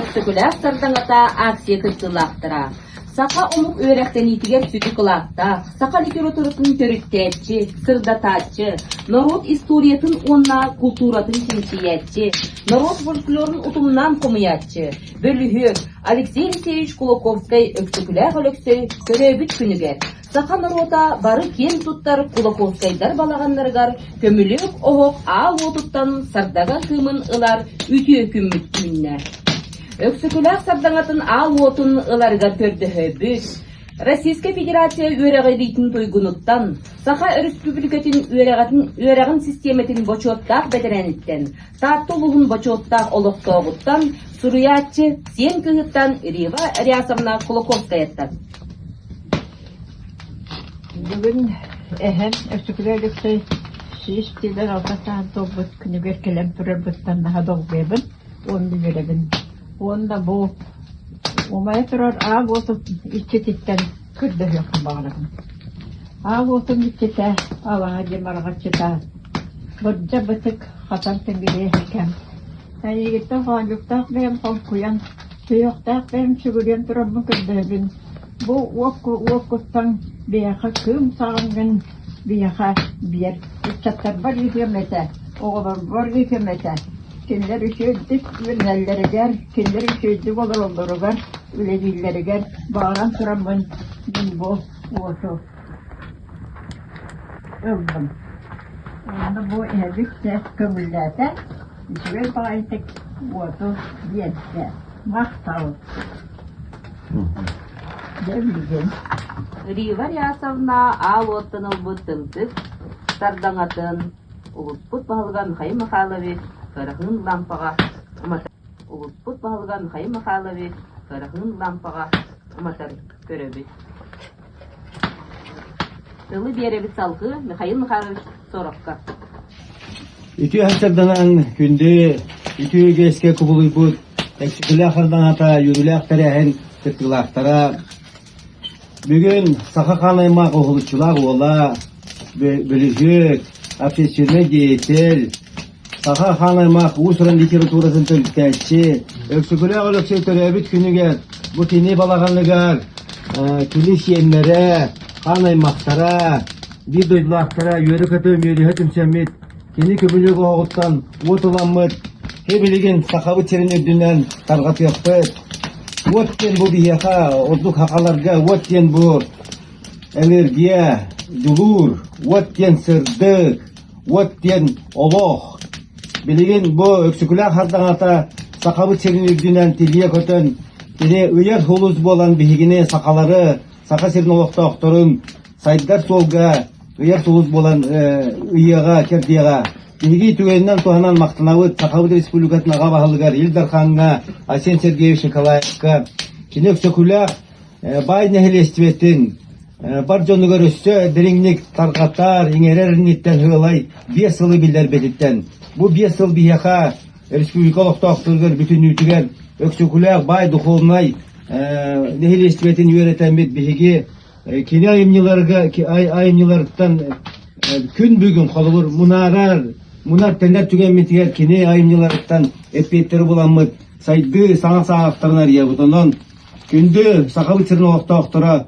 Өксөкүлээх сардаҥата акция кыттыылаахтара, саха омук үөрэхтэниитигэр сүдү кылааттаах, саха литературатын төрүттээччи, сырдатааччы, норуот историятын уонна култууратын чинчийээччи, норуот фольклорун утумнаан хомуйааччы, бөлүһүөк Алексей Алексеевич Кулаковскай-Өксөкүлээх Өлөксөй төрөөбүт күнүгэр Саха норуота бары киэн туттар Кулаковскайдар балаҕаннарыгар көмүлүөк оһох аал уотуттан сардаҥа кыымын ылар үтүө күммүт үүннэ. Өксөкүлээх сардаҥатын аал уотун ыларыгар көрдөһөбүт. Российскай Федерация үөрэҕириитин туйгунуттан, Саха Өрөспүүбүлүкэтин үөрэҕин, үөрэҕин систиэмэтин бочуоттаах бэтэрэниттэн, Таатта улууһун бочуоттаах олохтооҕуттан, суруйааччы сиэн кыыһыттан Рива Рясовна Кулаковскаяттан. Бүгүн эһэм Өксөкүлэ Өлөксөй 146 сааһын туолбут күнүгэр кэлэн турарбыттан наһаа долгуйабын уонна үөрэбин. Уонна бу умайа турар аал уотун иччититтэн көрдөһүөхпүн баҕарабын. Аал уотун иччитэ алаа диэн марҕаччыта бырдьа бытык хатан тэҥириэ кэм Эйигиттэн хоонньуктаах бэйэм холкуйан, сүһүөхтээх бэйэм сүгүрүйэн тураммын көрдөһөбүн, бу уоккуттан биһиэхэ кыым саҕаҥҥын биһиэхэ биэр, ыччаттарбар ыытыам этэ, оҕолорбор ыытыам этэ, кинилэр үчүгэйдик үөрэнэллэригэр, кинилэр үчүгэйдик олороллоругар, үлэлииллэригэр баҕаран тураммын мин бу уоту ыллым. Уонна бу эһэбит дьэ көҥүллээтэ, үчүгэй баҕайытык уоту биэрдэ. Махтал. Дьэ билигин. Рива Рясовна аал уоттан ылбыт тымтык сардаҥатын улуспут баһылыга Михаил Михайлович кыраһыын лампаҕа уматар улуспут баһылыга Михаил Михайлович кыраһыын лампаҕа уматар көрөбүт. Тылы биэрэбит салгыы Михаил Михайлович Соровка. Үтүө сарданан күндү үтүө үгэскэ кубулуйбут Өксөкүлээх сардаҥата үөрүүлээх тэрээһин кыттыылаахтара бүгүн саха хаан аймах уһулуччулаах уола бөлүһүөк, общественнай деятель, Саха хаан аймах уус-уран литературатын төрүттээччи, Өксөкүлээх Өлөксөй төрөөбүт күнүгэр бу кини балаҕаныгар кини сиэннэрэ, хаан аймахтара, биир дойдулаахтара үөрэ-көтө үмүөрүһэ түмсэммит, кини көмүлүөк оһоҕуттан уот ыламмыт, билигин Сахабыт сирин үрдүнэн тарҕатыахпыт. Уот диэн бу биһиэхэ, ордук сахаларга уот диэн бу энергия, дьулуур, уот диэн сырдык, Уот диэн олох. Билигин бу Өксөкүлээх сардаҥата Сахабыт сирин үрдүнэн тилийэ көтөн, кини ыйар сулус буолан биһигини сахалары, Саха сирин олохтоохторун сайдар суолга ыйар сулус буолан ыйыаҕа, кэрдиэҕэ. Биһиги түгэнинэн туһанан махтанабыт Сахабыт Республикатын аҕа баһылыгар Ил Дархаҥҥа Айсен Сергеевич Николаевка. Кини Өксөкүлээх баай нэһилиэстибэтин бар дьонугар өссө дириҥник тарҕатар, иҥэрэр инниттэн сыалай 5 сылы биллэрбититтэн бу 5 сыл биһиэхэ республика олохтоохторугар бүтүннүүтүгэр Өксөкүлээх баай духовнай нэһилиэстибэтин үөрэтэммит биһиги кини айымньыларга айымньыларыттан күн бүгүн холобур мунаарар мунар тэнэр түгэммитигэр кини айымньыларыттан эппиэттэри буламмыт сайдыы саҥа саҕахтарын арыйабыт онон Күндү Сахабыт сирин олохтоохторо,